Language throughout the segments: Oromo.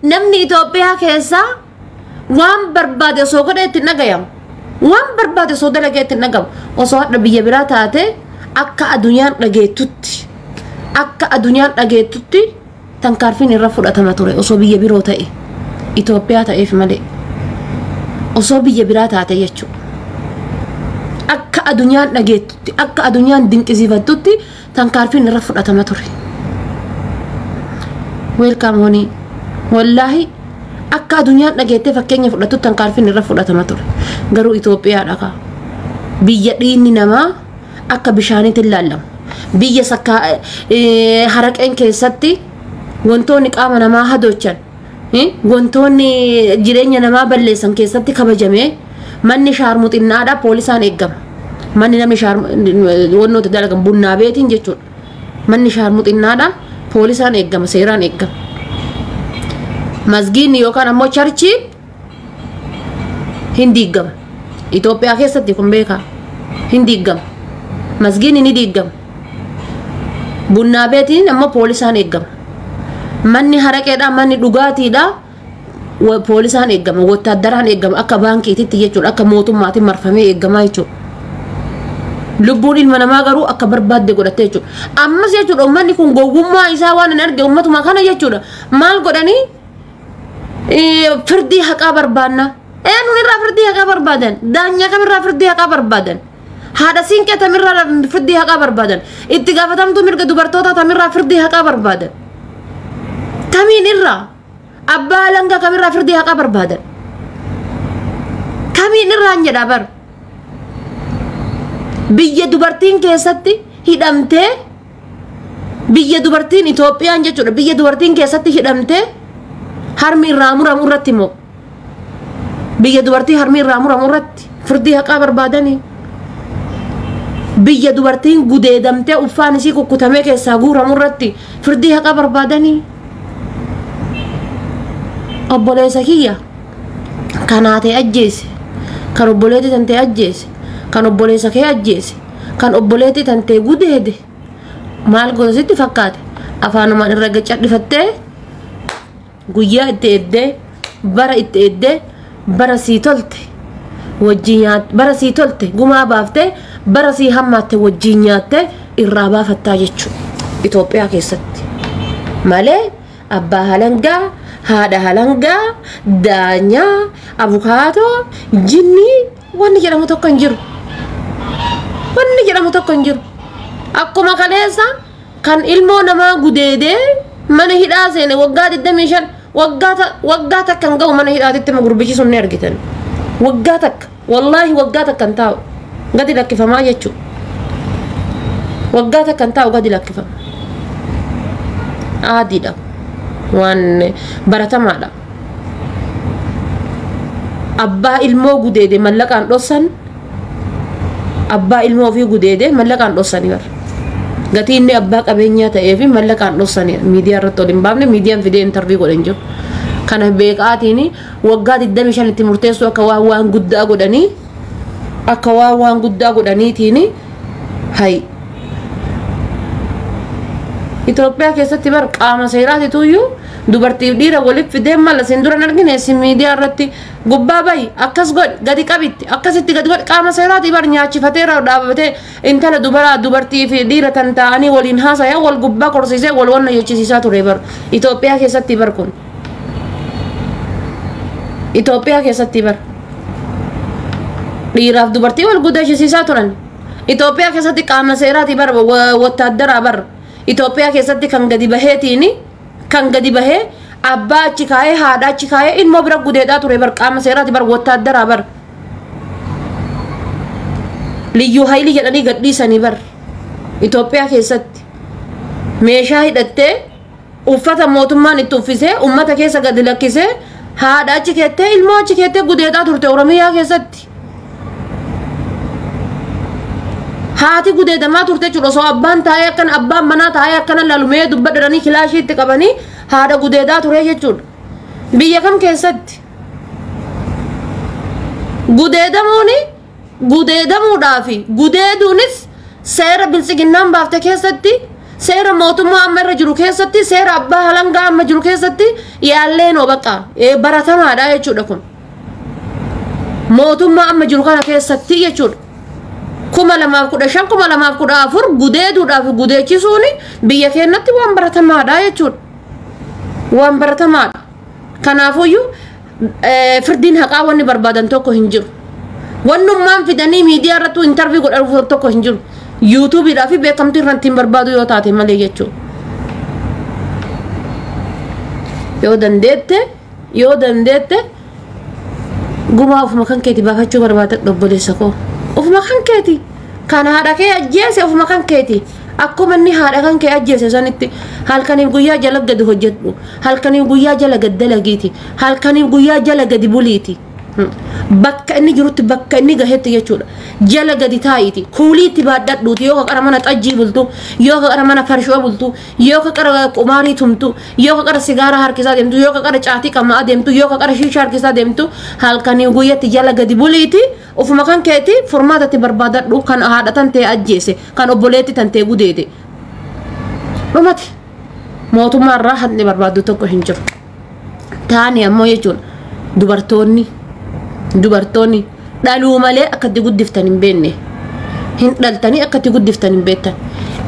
Namni Itoophiyaa keessaa waan barbaade osoo godhee itti dhagayamu. Waan barbaade osoo dalagee itti dhagamu. Osoo hadha biyya biraa taate akka addunyaan dhageettutti. Akka addunyaan dhageettutti tankaarfiin irra fudhatama ture osoo biyya biroo ta'e. Itoophiyaa ta'eef malee. Osoo biyya biraa taate jechuudha. Akka addunyaan dhageettutti, akka addunyaan dinqisiifattutti tankaarfiin irra fudhatama ture. Welcome honey. Wallaahi akka addunyaan dhageettee fakkeenya fudhattu tankaarfiin irra fudhatama ture. Garuu Itoophiyaadha kaa. Biyya dhiinni namaa akka bishaaniitti ilaalamu. Biyya sakkaa haraqeen keessatti wantoonni qaama namaa hadochan, wantoonni jireenya namaa balleessan keessatti kabajamee manni shaarmuxinnaadha poolisaan eegama. Manni namni wannoota dalagan bunnaa beetiin jechuudha. Manni shaarmuxinnaadha poolisaan eegama, seeraan eegama. Masgiinni yookaan ammoo charchiin hin diigama. Itoophiyaa keessatti kun beekaa hin diigama. Masgiinni ni diigama. Bunnaa beetiin ammoo poolisaan eegama. Manni haraqeedha, manni dhugaatiidha poolisaan eegama, wotaaddaraan eegama, akka baankiititti jechuudha, akka mootummaatiin marfamee eegama jechuudha. Lubbuun ilma namaa garuu akka barbaadde godhatte jechuudha. Ammas jechuudha uummanni kun gowwummaa isaa waan hin arge uummatuma kana jechuudha. Maal godhanii firdii haqaa barbaanna. Eenyuun irraa firdii haqaa barbaadan? Daanyaa kamirraa firdii haqaa barbaadan? Haadha siinqee tamirraa firdii haqaa barbaadan? Itti gaafatamtuu mirga dubartoota tamirraa firdii haqaa barbaadan? Kamiin irraa? Abbaa alangaa kamirraa firdii haqaa barbaadan? Kamiin irraan jedha bar? Biyya dubartiin keessatti hidhamtee, biyya dubartiin Itoophiyaan jechuudha, biyya dubartiin keessatti hidhamtee harmi irraa muramu irratti immoo biyya dubartii harmi irraa muramu irratti firdii haqaa barbaadanii, biyya dubartiin gudeedamtee uffaan isii kukkutamee keessaa guuramu irratti firdii haqaa barbaadanii. Obboleessa kiyya kanaa ta'e ajjeese, kan obboleettii tan ta'e ajjeese, kan obboleessa kee ajjeese, kan obboleettii tan ta'e gudeede maal gosa sitti fakkaate? Afaanumaan irra cadhifattee guyyaa itti eddee, bara itti eddee, bara sii tolte wajjin nyaat, bara sii tolte gumaa baaftee, bara sii hammaatte wajjin nyaattee irraa baafattaa jechuudha Itoophiyaa keessatti. Malee abbaa halangaa, haadha halangaa, daanyaa, abukaatoo, jinnii wanni jedhamu tokko hin jiru. Wanni jedhamu tokko hin jiru. Akkuma kaleessa kan ilmoo namaa gudeedee mana hidhaa seene waggaa 25 waggaa takka hin ga'u mana hidhaatitti gurbichi sun ni argitan. Waggaa takka, wallaahi waggaa takka hin taa'u gadi lakkifamaa jechuudha. Waggaa takka hin taa'u gadi lakkifama. Aadiidha. Waan baratamaadha. Abbaa ilmoo gudeede mallaqaan dhossan, abbaa ilmoo ofii gudeede mallaqaan dhossanii bara. Gatii inni abbaa qabeenyaa ta'ee fi mallaqaan dhossanii miidiyaa irratti ol hin baafne, miidiyaan fidee intarvii godhan jiru. Kana beekaatiin waggaa 25 itti murteessuu akka waan guddaa godhanii, akka waan guddaa godhaniitiin hayi. Itoophiyaa keessatti bar qaama seeraatitu iyyuu dubartiif dhiira waliif fidee mala isin dura hin argine isin miidiyaa irratti gubbaa bahi akkas godhi gadi qabitti akkasitti gadi godhi qaama seeraati bar nyaachifatee dhaabbatee intala dubaraa dubartii fi dhiira tan ta'anii waliin haasa'aa wal gubbaa korsiisee wal wanna jechisiisaa ture bar Itoophiyaa keessatti bar kun. Itoophiyaa keessatti bar dhiiraaf dubartii wal guddachisiisaa turan. Itoophiyaa keessatti qaama seeraati bar wattaaddaraa bar. Itoophiyaa keessatti kan gadi baheetiin kan gadi bahee abbaa achi kaa'ee haadha achi kaa'ee ilmoo bira gudeedhaa ture bar qaama seeraati bar wattaaddaraa bar. Liyyuu hayilii jedhanii gadhiisanii bar. Itoophiyaa keessatti meeshaa hidhattee uffata mootummaan itti uffisee uummata keessa gadi lakkisee haadha achi keettee ilmoo achi keettee gudeedhaa turte Oromiyaa keessatti. Haati gudeedamaa turte jechuudha. Osoo abbaan taa'ee akkana abbaan manaa taa'ee akkana lalumee dubbadhanii kilaashii itti qabanii haadha gudeedaa ture jechuudha. Biyya kam keessatti? Gudeedamuuni gudeedamuudhaafi gudeeduunis seera biltsiginnaan baafte keessatti Seera mootummaa amma irra jiru keessatti, seera abbaa halangaa amma jiru keessatti yaalleen bakka baratamaadha jechuudha kun. Mootummaa amma jiru kana keessatti jechuudha. 2015 2014 gudeeduudhaaf gudeechisuun biyya keenyatti waan baratamaadha jechuudha. Waan baratamaadha. Kanaafuyyuu firdiin haqaa wanni barbaadan tokko hin jiru. Wannummaan fidanii miidiyaa irratti intarvii godhan tokko hin jiru. Yuutuubiidhaa fi beekamtii irratti hin barbaadu yoo taate malee jechuudha. Yoo dandeette gumaa ofuma kan keeti baafachuu barbaada obboleessa koo. Ofuma kan keeti. Kan haadha kee ajjeese ofuma kan keeti. Akkuma inni haadha kan kee ajjeese sanitti halkaniif guyyaa jala gadi hojjedhu. Halkaniif guyyaa jala gad dalagiiti. Halkaniif guyyaa jala gadi buliiti. Bakka inni jirutti bakka inni gahetti jechuudha. Jala gadi taa'iiti. Kuulii itti baadhadhuuti. Yoo qara mana xajjii bultu, yoo qara mana farshoo bultu, yoo qara qumaarii tumtu, yoo qara sigaaraa harkisaa deemtu, yoo qara caatii qamaa deemtu, yoo qara shiishaa harkisaa deemtu, halkanii guyyatti jala gadi buliiti. Ofuma kan keeti furmaatatti barbaadadhu kan haadha tan ta'e ajjeese, kan obboleetti tan ta'e gudeede. Dhumati. Mootummaa irraa hadni barbaaddu tokko hin jiru. Taani ammoo jechuudha dubartoonni dhaluu malee akkatti guddiftan hin beekne. Hin dhaltanii akkatti guddiftan hin beektan.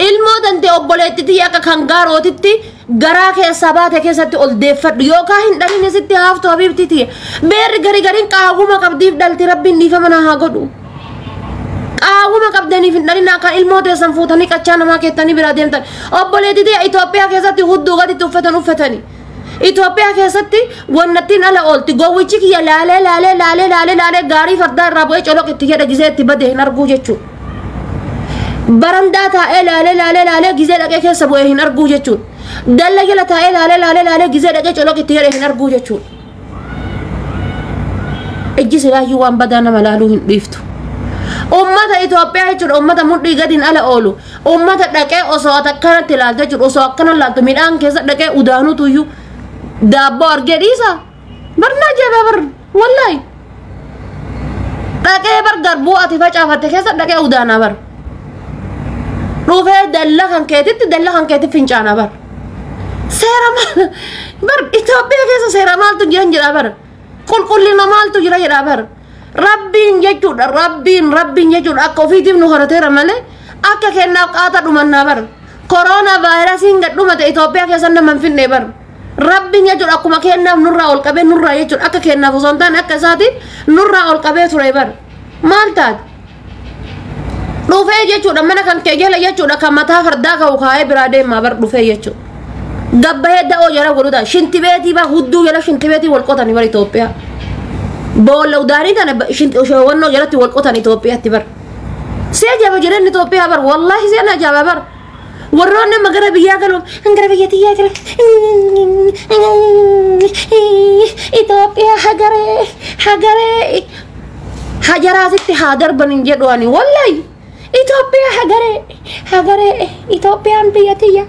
Ilmoo tantee obboleettitti akka kan gaarootitti garaa keessaa baate keessatti ol deeffadhu yookaan hin dhalin sitti haaftu habiibtiti. Beerri gari gariin qaawwuma qabdiif dhalti rabbiin dhiifama na haa godhu. Qaawwuma qabdaniif hin dhalin akka ilmoo teessan fuutanii qachaa namaa keettanii biraa deemtan. Obboleettiti Itoophiyaa keessatti hudduu gaditti uffatan uffatani. Itoophiyaa keessatti wannattiin ala oolti gowwichi kiyya laalee laalee laalee laalee laalee gaarii fardaa irraa bu'ee coloq itti jedha gisee itti bade hin arguu jechuudha. Barandaa taa'ee laalee laalee laalee gisee dhaqee keessa bu'ee hin arguu jechuudha. Dalla jala taa'ee laalee laalee laalee gisee dhaqee coloq itti jedhe hin arguu jechuudha. Ijji silaayyuu waan badaa nama laaluu hin dhiiftu. Ummata Itoophiyaa jechuudha ummata mudhii gadiin ala oolu. Ummata dhaqee osoo akkanatti ilaaltu jechuudha osoo akkana ilaaltu midhaan keessa dhaqee udaanutu iyyuu daabboo argee dhiisa. Barnaa jabaa bar wallaahi. Dhaqee bar garbuu ati facaafatte keessa dhaqee udaanaa bar. Dhufee dalla kan keetitti fincaanaa bar. Seera maal bar Itoophiyaa keessa seera maaltu jira jedhaa bar. Qulqullina maaltu jira jedhaa bar. Rabbiin jechuudha rabbiin jechuudha akka ofiitiif nu horateera malee akka kennaaf qaata dhumannaa bar. Kooroonaa vaayirasiin gad dhumate Itoophiyaa keessa nama hin finne bar. Rabbiin jechuudha akkuma kennaaf nurraa ol qabee nurraa jechuudha akka kennaaf osoo hin taane akka isaatiin nurraa ol qabee ture bar. Maal taate? Dhufee jechuudha mana kan kee jala jechuudha kan mataa fardaa ka'u kaa'ee biraa deemaa bar dhufee jechuudha. Gabbahee da'oo jala godhuudha shintibeetii bar hudduu jala shintibeetii wal qotanii bar Itoophiyaa. Boolla udaanii tana showwannoo jalatti wal qotan Itoophiyaatti bar. Si ajaa'iba jireenyi Itoophiyaa bar wallaahi si ajaa'iba bar. Warroonni amma gara biyyaa galuuf gara biyya tiyyaa gala Itoophiyaa hagaree hagaree hajaraasitti haa darban hin jedhu ani wallaahi Itoophiyaa hagaree hagaree Itoophiyaan biyya tiyya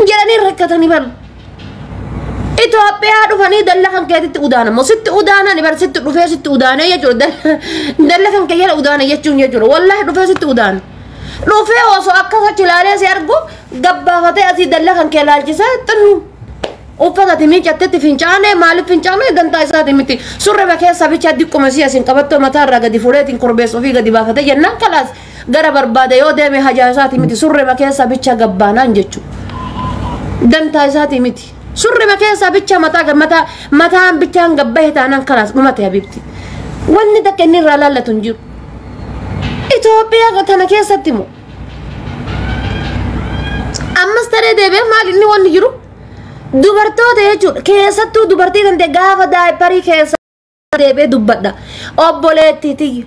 jedhanii rakkatanii bar. Itoophiyaa dhufanii dalla kan keetitti udaanamu sitti udaanani bar sitti dhufee sitti udaanee jechuudha dalla kan kee jala udaane jechuun jechuudha wallaahi dhufee sitti udaane. Dhufee osoo akkas achi ilaalee si argu gabbaafatee asii dalla kan kee ilaalchisee xinnu uffata miicattetti fincaanee maaliif fincaanee dantaa isaati miti surrema keessa bicha diqquma si asiin qabattoo mataa irraa gadi fuudheetiin korbeessa ofii gadi baafatee jennaan kalaas gara barbaade yoo deeme hajaa isaati miti surrema keessa bicha gabbaanaan jechuudha. Dantaa isaati miti surrema keessa bicha mataa mataan bichaan gabbahe taanaan kalaas dhumate habibti. Wanni takka inni irraa laallatu hin jiru. Itoophiyaa tana keessatti moo ammas taree deebi'ee maal inni wanni jiru dubartoota jechuudha keessattuu dubartii tante gaafa daayiparii keessa deebi'ee dubbadha obboleettii tiyya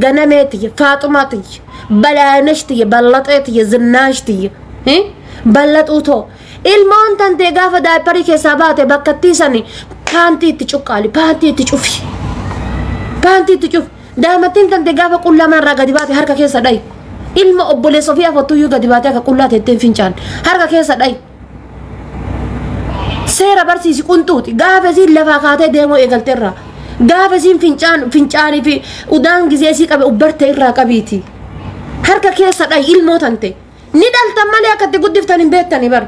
ganamee tiyya faaxumaa tiyya balaanesh tiyya ballaxee tiyya zinnaash tiyya ballaxuu too ilmoon tante gaafa daayiparii keessaa baate bakkattii sani paantii itti cuqqaali paantii itti cufi paantii itti cufi daa'imattiin tante gaafa qullaa manarraa gadi baate harka keessa dhayi. Ilma obboleessa ofii afattuyyuu gadi baatee akka qullaa teetteen fincaan harka keessa dhayi. Seera barsiisi qunxuuti gaafa isiin lafaa kaatee deemuu eegalteerraa gaafa isiin fincaanii fi udaan gizee isii qabe ubbarte irraa qabiiti. Harka keessa dhayi ilmoo tante. Ni dhaltan malee akka itti guddiftan hin beektani bar.